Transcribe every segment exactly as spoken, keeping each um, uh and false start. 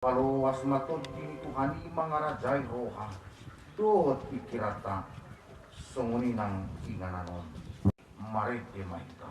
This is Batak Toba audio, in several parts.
Paloas ma Tondi ni Tuhan i mangarajai roha dohot pingkiranta, songon i nang inganan on. Marende ma hita.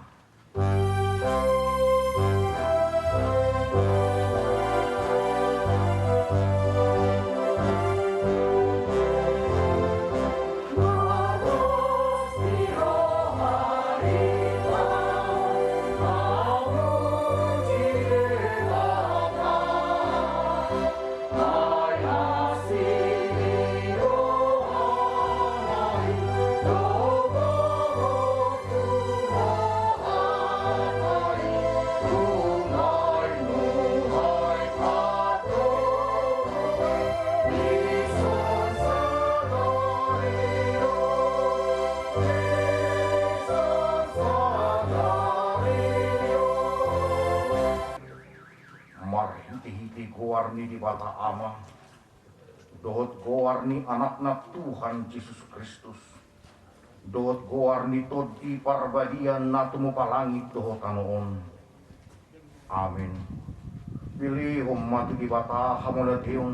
Marhitehite goar ni Debata Ama, dohot goar ni Anakna Tuhan Jesus Kristus, dohot goar ni Tondi Parbadia na tumompa langit dohot tano on. Amen. Belehon ma tu Debata hamauliateon,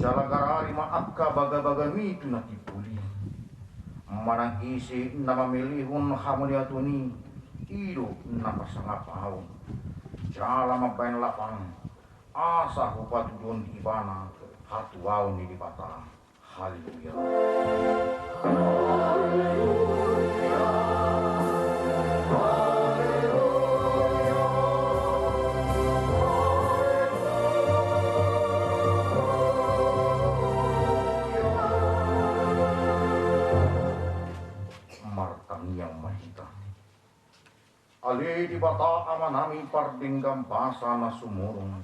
jala garari ma angka bagabagami tu na timbul i. Manang ise na mamelehon hamauliateon i, i do na pasangap ahu. Jala mambahen lapang, asa hupatuduhon di ibana hatuaon ni Debata. Haleluya. Martangiang ma hita. Ale Debata Amanami pardenggan basa na sumurung,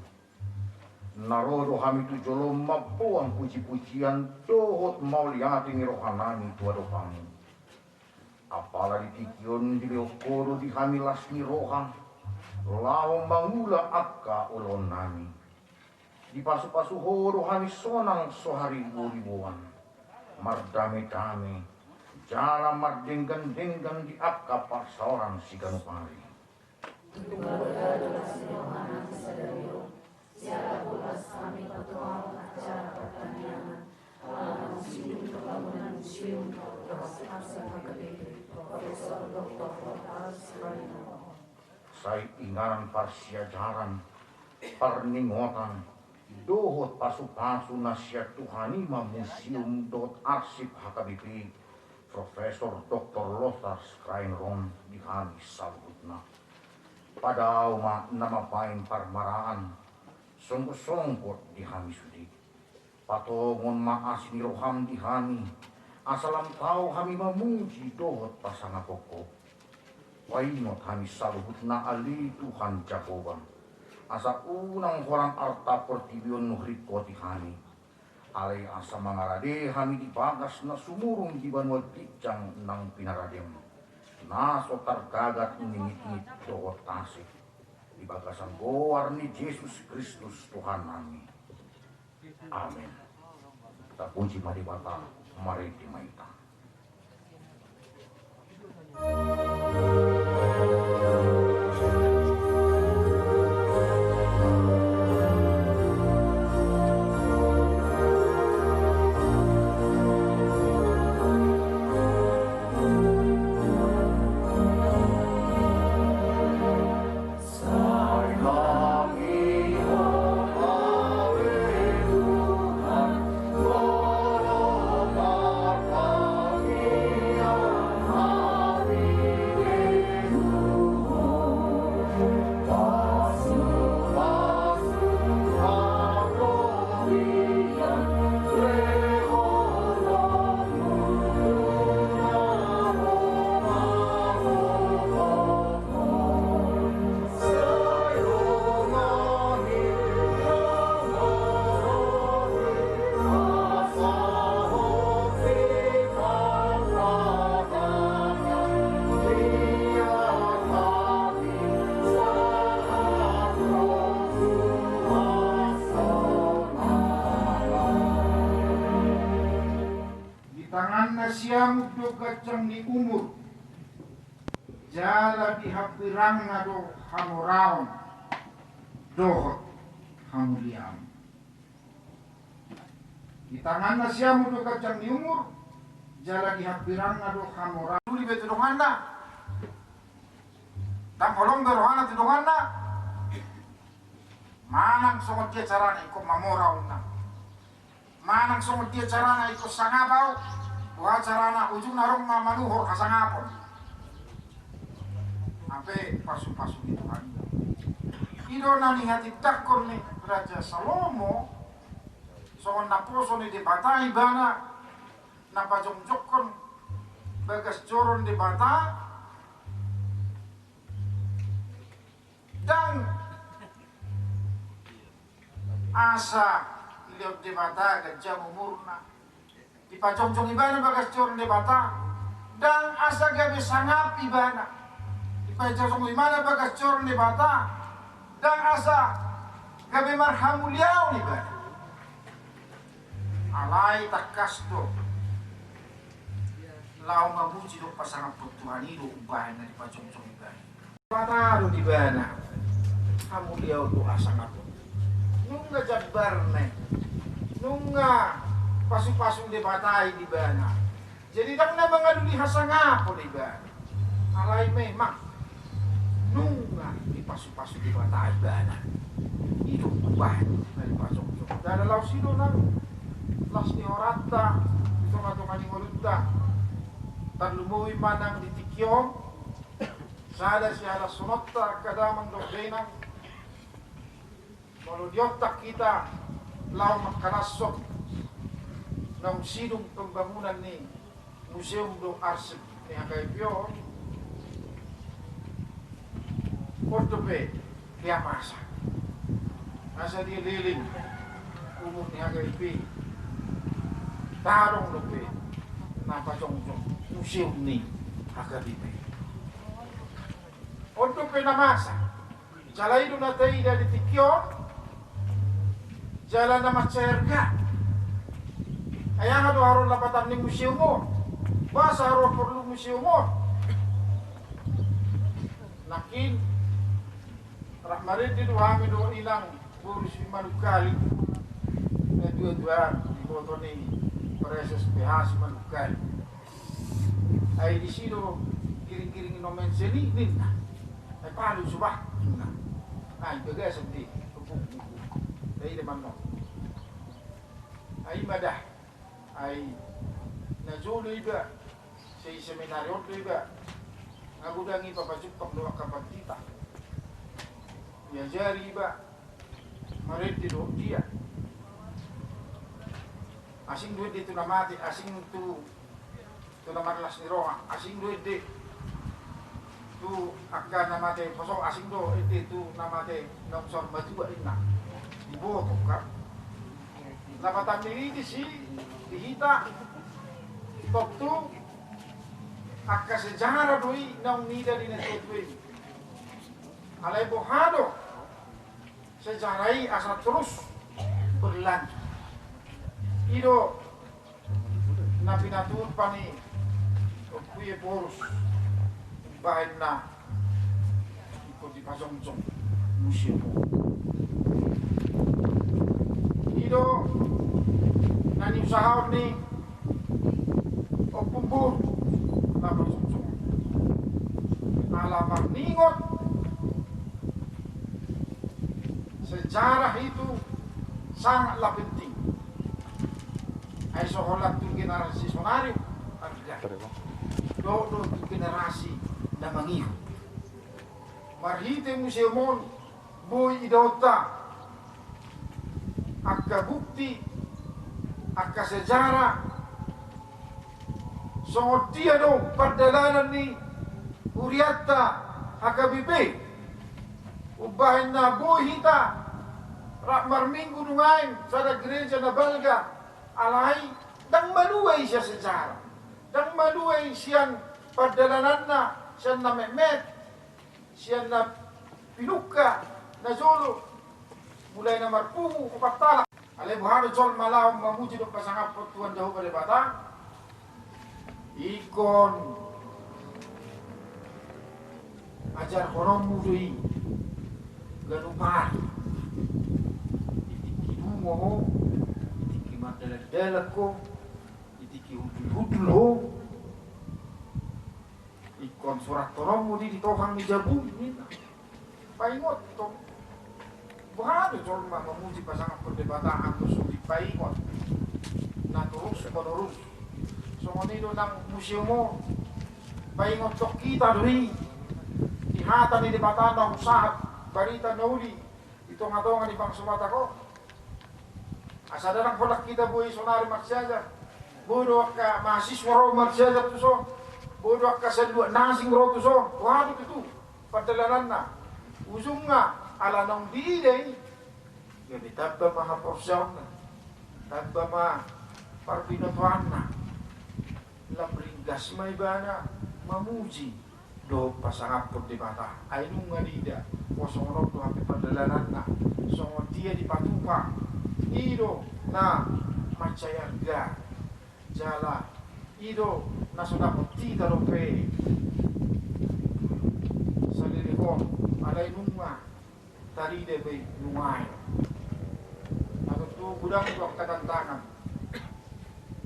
na ro do hami tu jolom mamboan pujipujian dohot mauliate ni rohanami tu adopanMu. Apala di tingki on dilehon Ho do di hami las ni roha, laho mangula angka ulaonnami. Dipasupasu Ho do hami sonang so hariboriboan, mardamedamean, jala mardenggan-denggan di angka parsaoran siganup ari. Tung balga do las ni rohaNa sadari on, jala horas hami patupaon acara partangiangan ala naung sidung pembangunan museum dohot arsip H K B P Profesor Doktor Lothar Schreiner. Sai inganan parsiajaran, parningotan, dohot pasupasu na sian Tuhan i ma museum dohot arsip H K B P Profesor Doktor Lothar Schreiner on di hami saluhutna. Padao ma na mambahen parmaraan, songgot-songgot di hami sude. Patongon ma asi ni rohaM di hami, asa lam tao hami mamuji dohot pasangap Ho. Paingot hami saluhutna ale Tuhan Jahowa, asa unang holan arta portibi on nuhor ringkoti hami. Alai asa mangarade hami di bagas na sumurung di banua ginjang naung pinaradeM, na so targagat ni ngitngit dohot tasik, di bagasan goar ni Jesus Kristus Tuhannami. Amen. Tapuji ma Debata, marende ma hita. Di tanganna siamut do ganjang ni umur, jala di hambirangna do hamoraon dohot hamuliaon. Di tanganna siamun do ganjang ni umur, jala di hambirangna do hamoraon. Uli be tu donganna. Ndang holong be rohana tu donganna. Manang songon dia carana ingkon mamora unang. Manang songon dia carana ingkon sangap au. Boha carana ujungna adong ma manuhor hasangapon. Hape pasupasu ni Tuhan. I do na nihatindangkon ni Raja Salomo. Songon naposo ni Debata ibana, na pajongjongkon bagas joro ni Debata, ndang asa dilehon Debata ganjang umurna. Dipajongjong ibana bagas joro ni Debata, ndang asa gabe sangap ibana. Dipajongjong ibana bagas joro ni Debata, ndang asa gabe marhamuliaon ibana. Alai tangkas do laho mamuji dohot pasangaphon Tuhan i do umbahen na dipajongjong ibana. Debata do di ibana hamuliaon dohot hasangapon. Nunga jambarna i, nunga pasupasu ni Debata i di ibana. Jadi ndang na mangalului hasangapon ibana. Alai memang nunga dipasupasu Debata ibana. I do umbahen na dipajongjong. Jala laos i do nang las ni horanta di tongatonga ni ngolunta. Tarlumobi ma nang di tingki on. Sada sihalashononta angka damang dohot dainang. Molo diontang hita laho mangkalashon naung sidung pembangunan ni museum dohot arsip ni H K I P on, on dope dia masa. Asa dia leleng umur ni H K I P, tadong dope na pajongjong museum ni H K I P. On dope na masa. Jala i do na taida di tingki on. Jala na mansai arga. Ai aha do haroan lapatan ni museum on? Boasa haroan porlu museum on? Nangkin rap marende do hami dohot inang boru si Manungkalit. Na tuatua, iboto ni Praeses P H si Manungkalit. Ai disi do giringgiring ni nomen seni ninna. Ai palu suba ninna. Ai bagasan di. Ai da manno. Ai mada. Ai na jolo iba. Sai seminari on do iba. Nga godang iba pajumpang do angka pandita. Diajari iba. Marende dohot dia. Asing do ende tu na mate, asing tu, tu na marlas ni roha, asing do ende tu angka na mate poso, asing do ende tu na mate naung saur matua inna. Diboto kan. Lapatan ni i disi di hita tontu angka sejarah do i naung nida di na tuatua i. Alai boha do sejarah i asa terus berlanjut. I do na pinatupa ni Ompu Ephorus bahen na ingkon dipajongjong museum on. I do na niusahahon ni Ompu Boru na pajongjong ala marningot sejarah itu sangatlah penting. Ai so holan tu generasi sonari, dohot do tu generasi na mangihut. Marhite museum on boi idaonta angka bukti, angka sejarah, songon dia do pardalanan ni hurianta H K B P. Umbahen na boi hita rap marminggu nuaeng sada gereja na balga, alai ndang malua i sian sejarah, ndang malua i sian pardalananna, sian na metmet, sian na pinungka, na jolo, mulai na marpungu, opat halak. Alai boha do jolma laho mamuji dohot pasangaphon Tuhan Jahowa Debata? Ingkon ajarhononmu do i ganup ari. Di tingki dungo ho, di tingki mardalan. Dalan ho, di tingki hundul-hundul ho, ingkon surathononmu di, di tohang ni jabum, ninna. Paingothon. Boha do jolma mamuji pasangaphon Debata anggo so dipaingot na torus menerus? Songon i do nang museum on. Paingothon hita do i di hata ni Debata na husahat, barita na uli di tonga-tonga ni bangso Batak on. Asa ndang holan hita boi sonari marsiajar. Boi do angka mahasiswa ro marsiajar tuson. Boi do angka saluhut na asing ro tuson. Boha do tutu pandalananna? Ujungna ala naung diida i, gabe tamba ma haporseaonna, tamba ma parbinotoanna. Lam ringgas ma ibana mamuji dohot pasangaphon Debata. Ai nunga diida, songon on do hape pandalananna, songon dia dipatupa. I do na mansai arga, jala i do na so dapot hita dope saleleng on, alai nunga tarida be i nuaeng. Asa tu godang do angka tantangan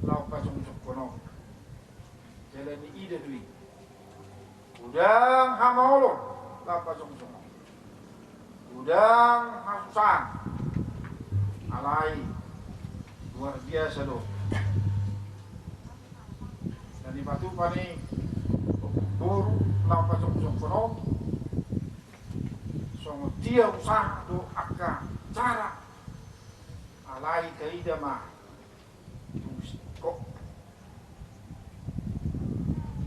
laho pajongjongkon on. Jala niida do i. Godang hamaolon laho pajongjongkon on. Godang hasusahan. Alai luar biasa do na dipatupa ni boru laho pajongjongkon on. Songon dia usaha do angka cara, alai taida ma tung singkop,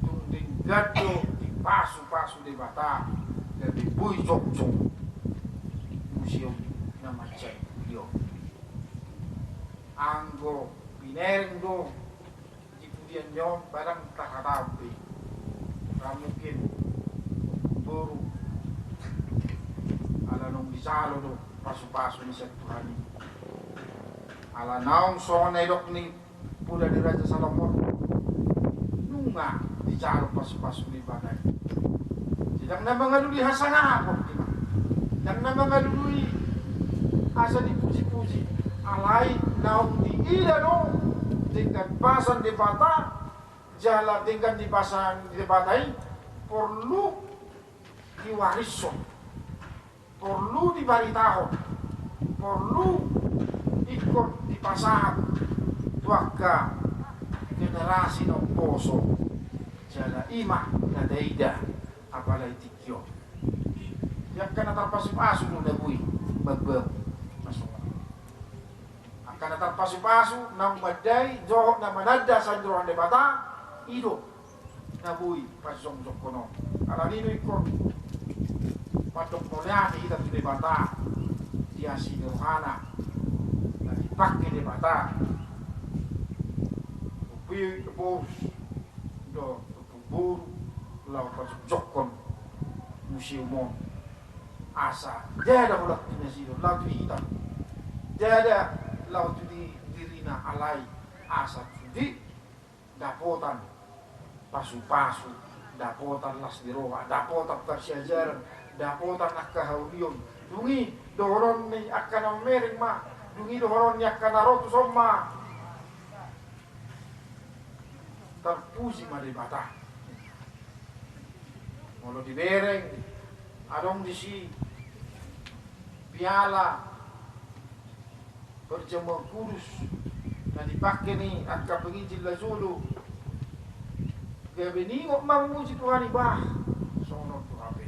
tung denggan do dipasu-pasu Debata gabe boi jongjong museum na mansai uli on. Anggo binereng do di pudian ni on, barang tahatahon be. Ra mungkin boru, ala naung dijalo do pasu-pasu ni sian Tuhan i. Ala naung songon na didok ni poda ni Raja Salomo, nunga dijalo pasu-pasu ni Debata i. Ndang na mangalului hasangapon, ndang na mangalului asa dipuji-puji, alai naung diida do denggan basa ni Debata, jala denggan ni basa ni Debata i porlu diwarishon, porlu dibaritahon, porlu ingkon dipasahat tu angka generasi na umposo. Jala i ma na taida apala di tingki on. Di angka na tarpasu-pasu do na boi mambangun. Masuk. Angka na tarpasu-pasu naung mandai dohot na mananda sian roha ni Debata, i do na boi pajongjongkon on. Alani i do ingkon mandok mauliate hita tu Debata di asi ni rohana na dipangke Debata. Upi borus do boru laho pajongjongkon museum on. Asa ndada holan tu nasida, laho tu hita, ndada laho tu di dirina, alai asa tu di dapotan pasu-pasu, dapotan las ni roha, dapotan parsiajaran, dapotan angka haulion. Dung i dohonon ni angka na mamereng ma, dung i dohonon ni angka na ro tuson ma, tarpuji ma Debata. Molo dibereng adong disi piala perjamuan kudus na dipangke ni angka penginjil na jolo, gabe ningot ma mamuji Tuhan i, bah, songon on do hape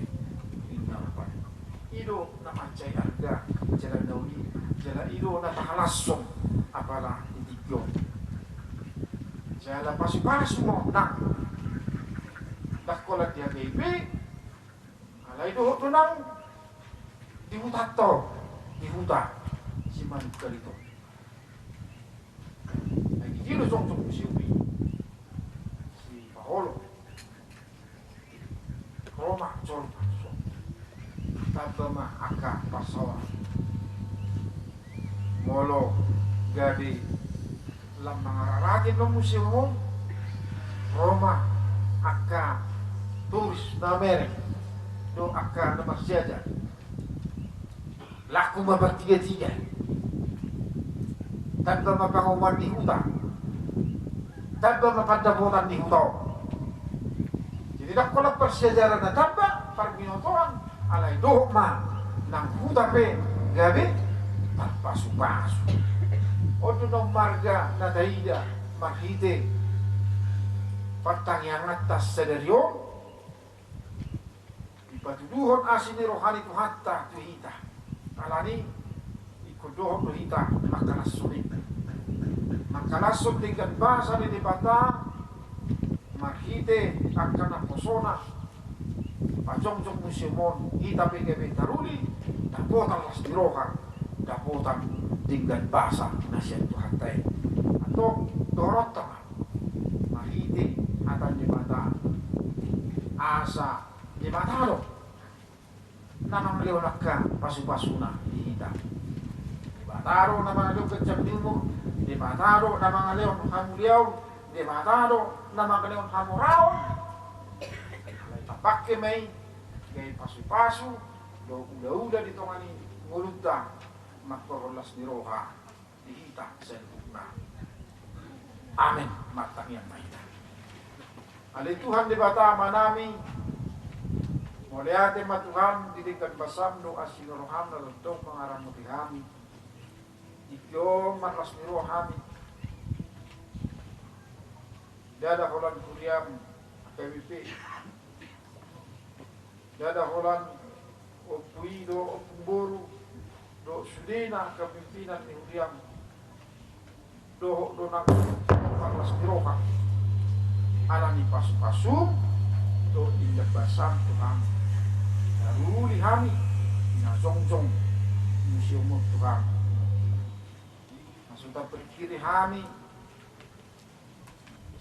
ninna rupani. I do na mansai arga jala na uli, jala i do na tahalashon apala di tingki on. Jala pasu-pasu ma on nang, ndang holan di H K I P, alai dohot do nang di hutanta on, di huta Simanungkalit on. Ai di dia do jongjong museum i? Sipaholong. Ro ma jolma tuson. Tamba ma angka parsaoran. Molo gabe lam mangararati ma museum on, ro ma angka turis na mereng dohot angka na marsiajar. Laku ma partiga-tiga. Tamba ma pangomoan ni huta, tamba ma pandapotan ni huta on. Jadi ndang holan parsiajaran na tamba, parbinotoan, alai dohot ma nang huta pe gabe tarpasupasu. On do na marga na taida marhite partangianganta sadari on, dipatuduhon asi ni roha ni Tuhanta tu hita. Alani ingkon dohot do hita mangkalashon i, mangkalashon denggan basa ni Debata marhite angka naposona pajongjong museum on, hita pe gabe taruli dapotan las ni roha, dapotan denggan basa na sian Tuhanta i. Antong dohononta ma marhite hata ni Debata, asa Debata do na mangalehon angka pasupasuna di hita. Debata do na mangalehon ganjang ni umur, Debata do na mangalehon hamuliaon, Debata do na mangalehon hamoraon. Alai tapangke ma i gabe pasupasu dohot ulaula di tonga ni ngolunta, mangkorhon las ni roha di hita saluhutna. Amen. Martangiang ma hita. Ale Tuhan Debata Amanami, mauliate ma Tuhan di denggan basam dohot asi ni roham na tongtong mangaramoti hami. Di tingki on marlas ni roha hami, ndada holan huriam H K B P, ndada holan ompu i dohot ompung boru dohot sudena angka pimpinan ni huriam, dohot do nang marlas ni roha alani pasupasum dohot denggan basam Tuhan. Taruli hami na jongjong museum on Tuhan, na so tapingkiri hami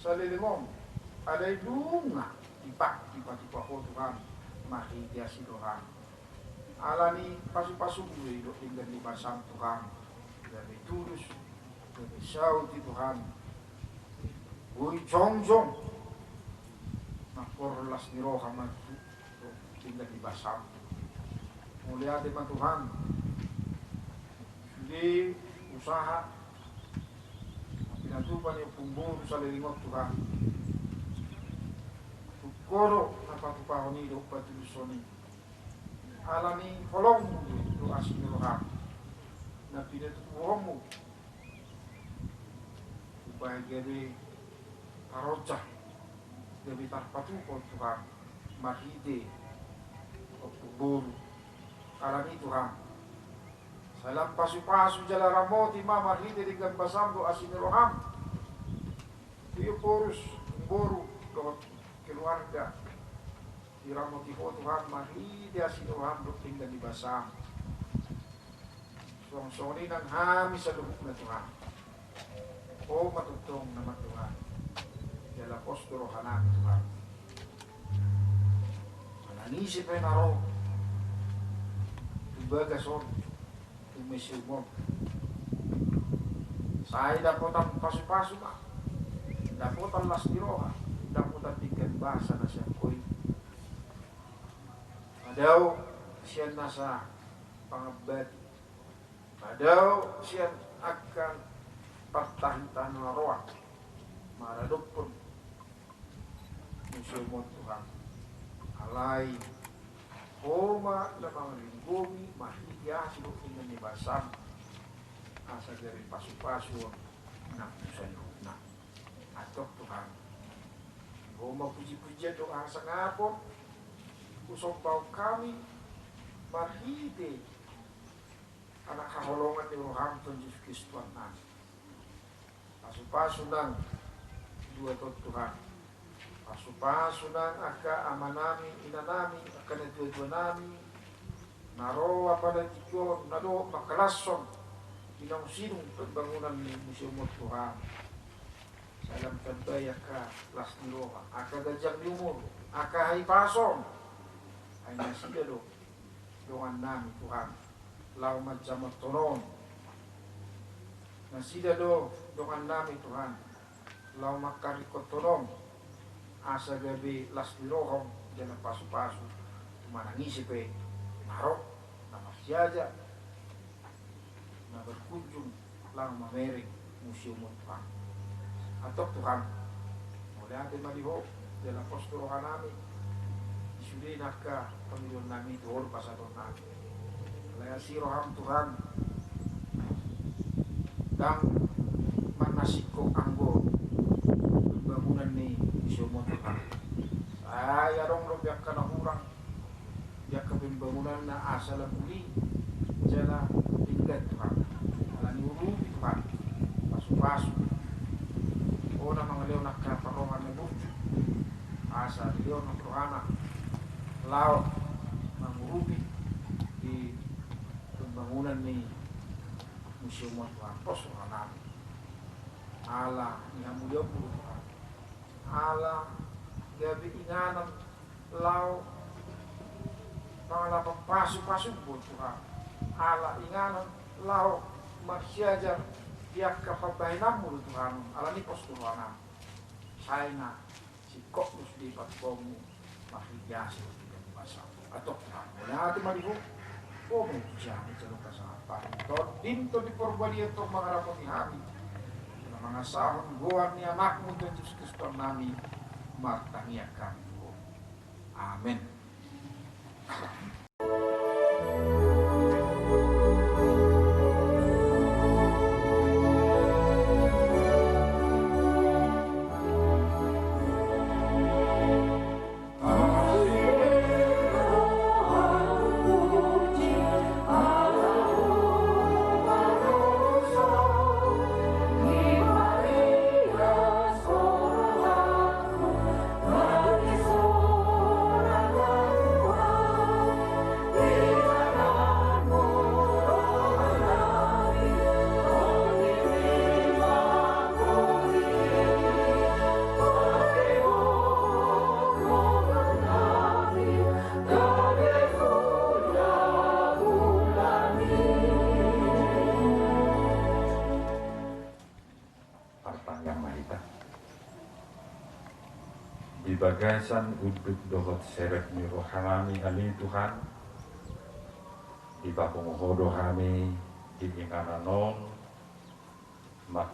saleleng on, alai nunga dipatupa ho Tuhan marhite asi ni roham. Alani pasupasum do i dohot denggan ni basam Tuhan, gabe tulus, gabe saut i Tuhan. Boi jongjong mangkorhon las ni roha ma tu denggan ni basam. Mauliate ma Tuhan. Sude usaha na pinatupa ni ompung boru saleleng on Tuhan, tung ho do na patupahon i dohot patulushon i. Alani holongmu do asi ni roham na pinatupaonmu. Supaya gabe taronjang, gabe tarpatupa Tuhan marhite ompung boru. Alani Tuhan, sai lam pasupasu jala ramoti ma marhite denggan basam dohot asi ni roham. Di ompung boru dohot keluarga, diramoti ho Tuhan marhite asi ni roham dohot denggan ni basam. Suang songon i nang hami saluhutna Tuhan. Ho ma tongtong na mandongani. Jala pos do rohanami Tuhan. Manang ise pe na ro tu bagas on, tu museum on, sai dapotan pasupasu ma, dapotan las ni roha, dapotan denggan basa na sian ho i. Madao sian nasa pangambati, madao sian angka partahintahan na roa maradophon museum on Tuhan. Alai ho ma na mangalinggomi marhite asi dohot denggan ni basam, asa gabe pasupasu on nang tu saluhutna. Antong Tuhan, ho ma pujipujian dohot hasangapon husombahon hami marhite anak haholongan ni roham Tuhan Jesus Kristus Tuhannami. Pasupasu nang dua ton Tuhan. Pasupasu nang angka amanami, inanami, angka natuatuanami na ro apala di tingki on na dohot mangkalashon di na usidung pembangunan ni museum on Tuhan. Sai lam tambai angka las ni roha, angka ganjang ni umur, angka hahipason. Ai nasida do dongannami Tuhan laho manjamothon on. Nasida do dongannami Tuhan laho mangkaringkothon on, asa gabe las ni roha jala pasupasu tu manang ise pe na ro, na marsiajar, na berkunjung Laho mamereng museum on Tuhan. Antong Tuhan, mauliate ma di Ho, jala pos tu roha nami di sude angka pangidoan nami tu Ho do pasahaton nami. Alai asi roham Tuhan, ndang manasingkop anggo pembangunan ni museum on Tuhan. Sai adong do angka na hurang di angka pembangunan na asa lam uli jala denggan Tuhan. Alani urupi Tuhan, pasupasu Ho na mangalehon angka parroha na burju, asa dilehon rohana laho mangurupi di pembangunan ni museum on Tuhan. Pos roha nami ala ni hamuliaonmu Tuhan, ala gabe inganan laho mangalap pasupasu Ho Tuhan, ala inganan laho marsiajar di angka pambahenanmu do Tuhan. Alani pos tu roha nami, sai na singkop do sude patupaonmu marhite asi di basa. Antong Tuhan, mauliate ma di Ho. Ho ma hupuji hami jala hupasahat hami, Tondi, Tondi Porbadia, antong mangarapoti hami, jala mangasahon goar ni Anakmu Tuhan Jesus Kristus nami, martangiang hami tu Ho. Amen. Martangiang ma hita. Di bagasan unduk dohot serep ni roha nami ale Tuhan, dipapungu Ho do hami di inganan on, ma-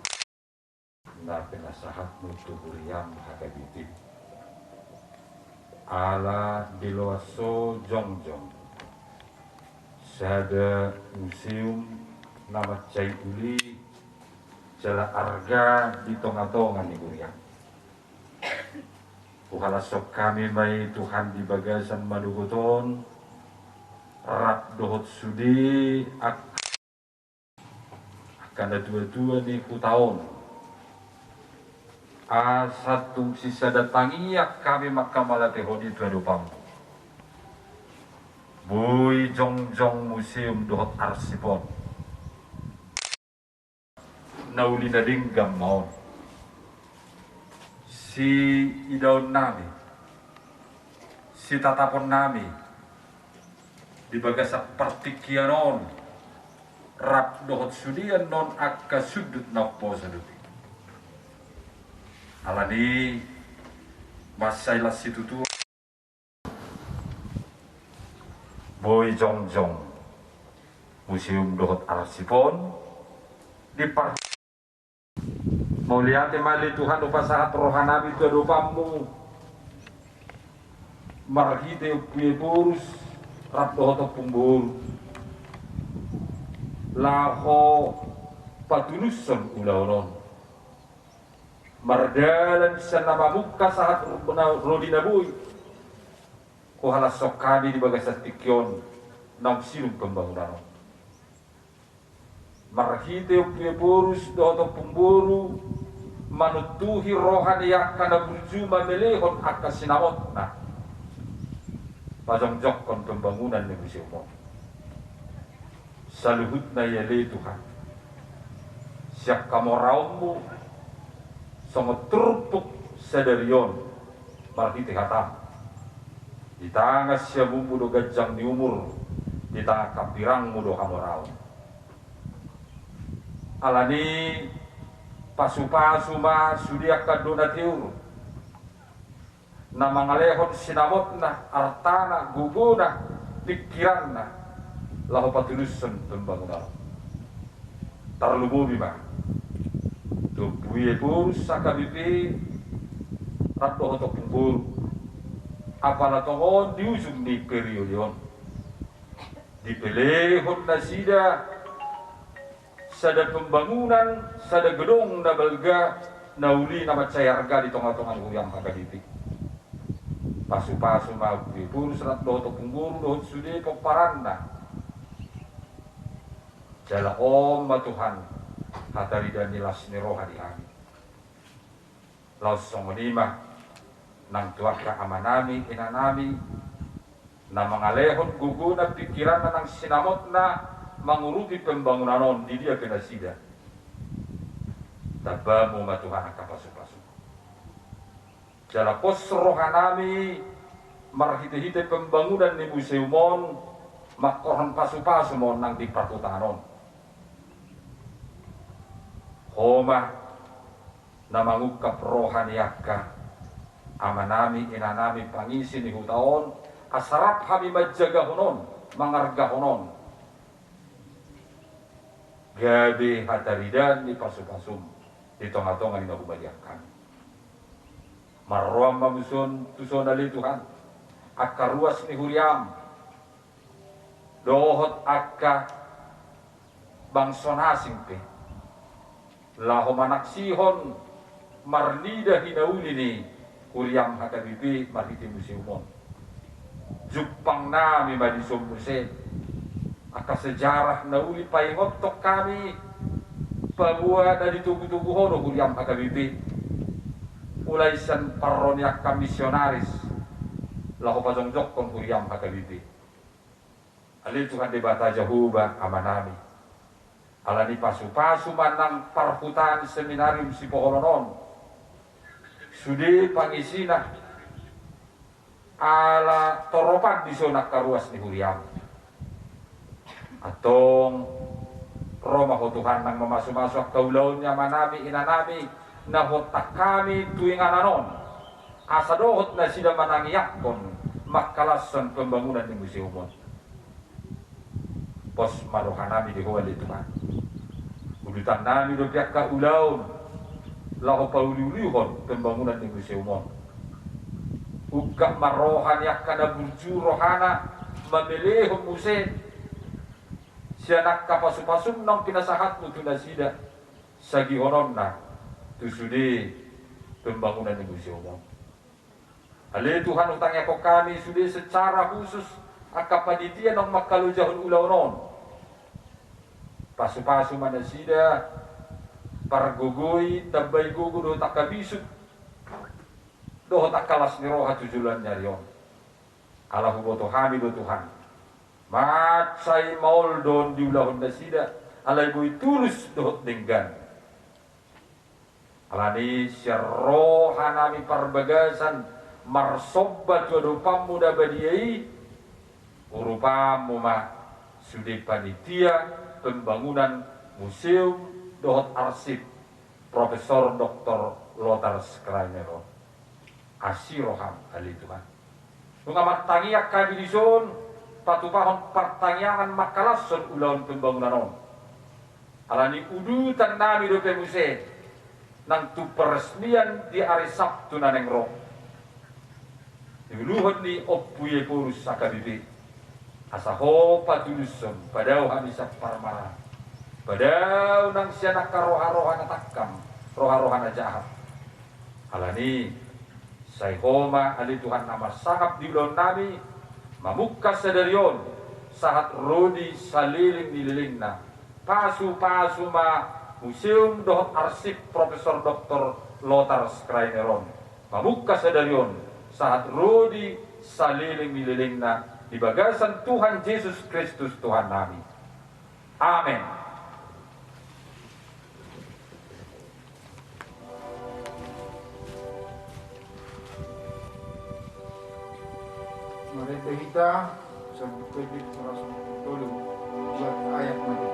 na pinasahatmu tu huriam hagabeon. Ala diloas Ho jongjong sada museum na mansai uli jala arga di tongatonga ni huriam. Huhalashon hami ma i Tuhan di bagasan manogot on, rap dohot sude ak- angka natuatua ni huta on. Asa tung sisada tangiang hami manghamauliatehon i tu adopanmu. Boi jongjong museum dohot arsip on. Na uli na denggan ma on. Siidaon nami, sitatapon nami di bagasan partingkian on, rap dohot sude annon angka sundut na umposo dope. Alani mansai las situtu. Boi jongjong museum dohot arsip on di par- Mauliate ma ale Tuhan, hupasahat roha nami tu adopanmu marhite Ompu Ephorus rap dohot Ompung Boru, laho patulushon ulaon on. Mardalan sian na mamungka sahat ro di na boi. Huhalashon hami di bagasan tingki on naung sinung pembangunan on. Marhite Ompu Ephorus dohot Ompung Boru manuntuhi roha ni angka na burju mamelehon angka sinamotna pajongjongkon pembangunan ni museum on. Saluhutna i ale Tuhan, sian hamoraonmu songon turpuk sadari on marhite hatam. Ditangan siamunmu do ganjang ni umur, ditangan hambirangmu do hamoraon. Alani pasupasu ma sude angka donatur na mangalehon sinamotna, artana, gogona, pingkiranna laho patulushon pembangunan. Tarlumobi ma tu Ompu Ephorus H K B P rap dohot Ompung Boru. Apala tongon di ujung ni periode on dipelehon nasida sada pembangunan, sada gedong na balga, na uli, na mansai arga di tonga-tonga ni huriam H K B P. Pasu-pasu ma Ompu Ephorus rap dohot Ompung Boru dohot sude pomparanna. Jala on ma Tuhan hataridaan ni las ni roha di hami. Laos songon i ma nang tu angka amanami, inanami, na mangalehon gogona, pikiranna nang sinamotna mangurupi pembangunan on di dia pe nasida. Tamba Hamu ma Tuhan angka pasu-pasu. Jala pos rohanami marhite-hite pembangunan ni museum on, mangkorhon pasu-pasu ma on nang di parhutaan on. Ho ma na mangungkap roha ni angka amanami, inanami, pangisi ni huta on, asa rap hami manjagahon on, mangargahon on. Gabe hataridaan ni pasu-pasum di tonga-tonga ni na humaliang hami. Marroan ma muse on tuson, ale Tuhan, angka ruas ni huriam dohot angka bangso na asing pe, laho manaksihon marnida hinauli ni huriam H K B P marhite museum on. Jumpang nami ma dison muse angka sejarah na uli paingothon hami, paboa na ditogu-togu Ho do huriam H K B P. Mulai sian parro ni angka misionaris laho pajongjongkon huriam H K B P. Ale Tuhan Debata Jahowa Amanami, alani pasu-pasu ma nang parhutaan seminarium Sipoholon on, sude pangisina, ala toropan dison angka ruas ni huriam. Antong ro ma Ho Tuhan nang mamasu-masu angka ulaon ni amanami, inanami, na huontang hami tu inganan on, asa dohot nasida manangiangkon mangkalashon pembangunan ni museum on. Pos ma rohanami di Ho, ale Tuhan. Udutannami dope angka ulaon laho pauliulihon pembangunan ni museum on. Ungkap ma roha ni angka na burju rohana mamelehon muse sian angka pasu-pasum naung pinasahatmu tu nasida sagihononna tu sude pembangunan ni museum on. Ale Tuhan, hutangiangkon hami sude secara khusus angka panitia naung mangkalojahon ulaon on. Pasu-pasu ma nasida, pargogoi, tambai gogo dohot angka bisuk dohot angka las ni roha tu joloan ni ari on. Ala huboto hami do Tuhan, mansai maol do on diulahon nasida, alai boi tulus dohot denggan. Alani sian rohanami parbagasan marsomba tu adopanmu na badia i, urupanmu ma sude panitia pembangunan museum dohot arsip Profesor Doktor Lothar Schreiner on. Asi roham, ale Tuhan. Nunga martangiang hami dison, patupahon partangiangan mangkalashon ulaon pembangunan on. Alani udutannami dope muse nang tu peresmian di ari Sabtu na naeng ro, diuluhon ni Ompu Ephorus H K B P. Asa Ho patulushon, padao hami sian parmaraan, padao nang sian angka roha-roha na tangkam, roha-roha na jahat. Alani, sai Ho ma, ale Tuhan, na marsangap di ulaonnami, mamungka sadari on sahat ro di saleleng ni lelengna. Pasu-pasu ma museum dohot arsip Profesor Doktor Lothar Schreiner on, mamungka sadari on sahat ro di saleleng ni lelengna, di bagasan Tuhan Jesus Kristus Tuhannami. Amen. Marende hita, Psalm dua puluh tujuh, ayat satu.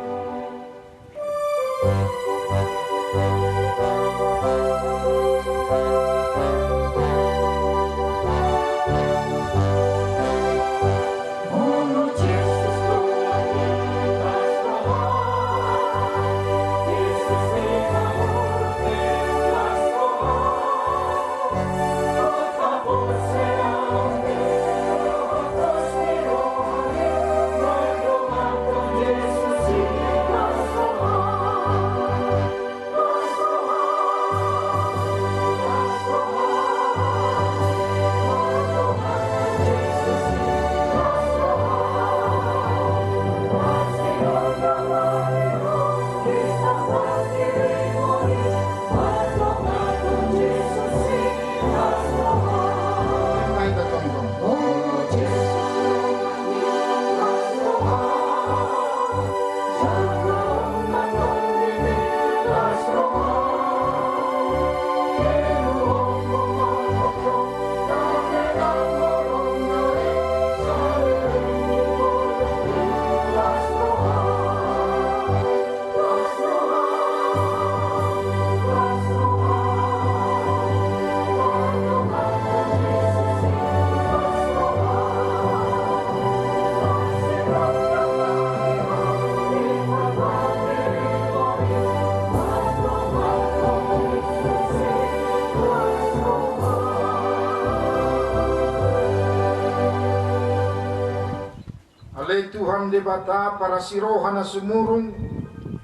Tuhan Debata parasi roha na sumurung,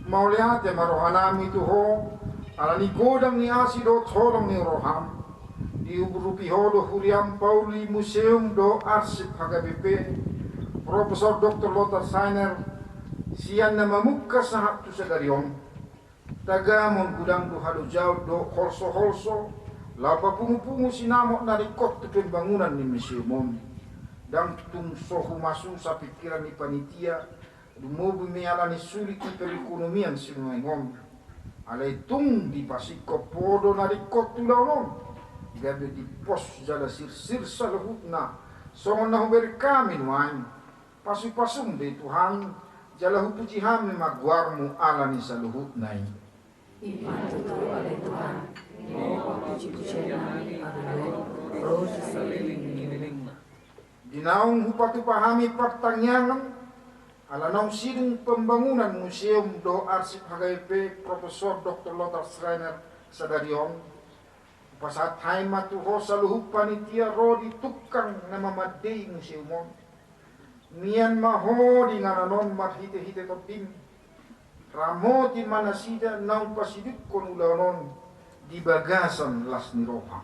mauliate ma rohanami tu Ho, ala ni godang ni asi dohot holong ni roham. Diurupi Ho do huriam pauli museum dohot arsip H K B P, Profesor Doktor Lothar Schreiner, sian na mamungka sahat tu sadari on. Tagamon godang do halojaon dohot holso-holso, laho papungu-pungu sinamot na ringkot tu pembangunan ni museum on. Ndang tung so humasusa pingkiran ni panitia, lumobi ma i ala ni sulit ni perekonomian sinuaeng on. Alai tung dipasingkop Ho do na ringkot tu ulaon on, gabe dipos jala sirsir saluhutna, songon na hubereng hami nuaeng. Pasu-pasum do i Tuhan, jala hupuji hami ma goarmu ala ni saluhutna i. I ma tutu ale Tuhan, Ho ma puji-pujian nami, adong ro di saleleng ni lelengna. Di naung hupatupa hami partangiangan ala naung sidung pembangunan museum dohot arsip H K B P Profesor Doktor Lothar Schreiner sadari on, hupasahat hami ma tu Ho saluhut panitia ro di tungkang na mamandei museum on. Mian ma Ho di inganan on marhite-hite tondim. Ramoti ma nasida naung pasidukkon ulaon on di bagasan las ni roha.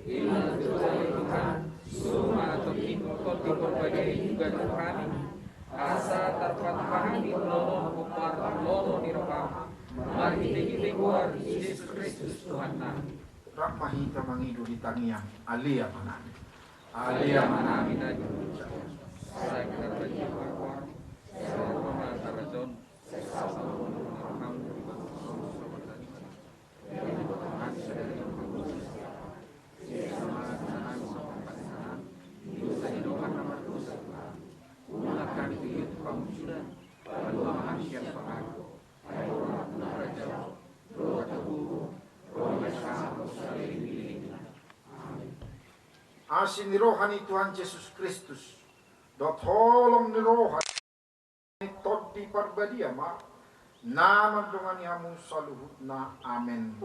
I ma tutu ale Tuhan, suru ma tondim Ho di Parbadia i tu ganup hami, asa tarpatupa hami ulaon on hombar tu lomo ni roham, marhite-hite goar ni Jesus Kristus Tuhannami. Rap ma hita mangido di tangiang Ale Amanami. Ale Amanami na di surgo, sai tarbadia ma goarmu, sai ro ma harajaonmu, sai saut ma lomo ni roham di banua on songon na di surgo. Bere ma tu hami sadari on hangoluan siapari, jalo ma sian hami songon panganon nami di bagasan dosa ni roha na mardosa tu hami. Unang hami togihon tu pangunjunan, palua ma hami sian pangago. Ai Ho do nampuna harajaon, dohot hagogoon, dohot hamuliateon, saleleng ni lelengna. Amen. Asi ni roha ni Tuhan Jesus Kristus dohot holong ni roha ni Tondi Parbadia ma na mandongani hamu saluhutna. Amen.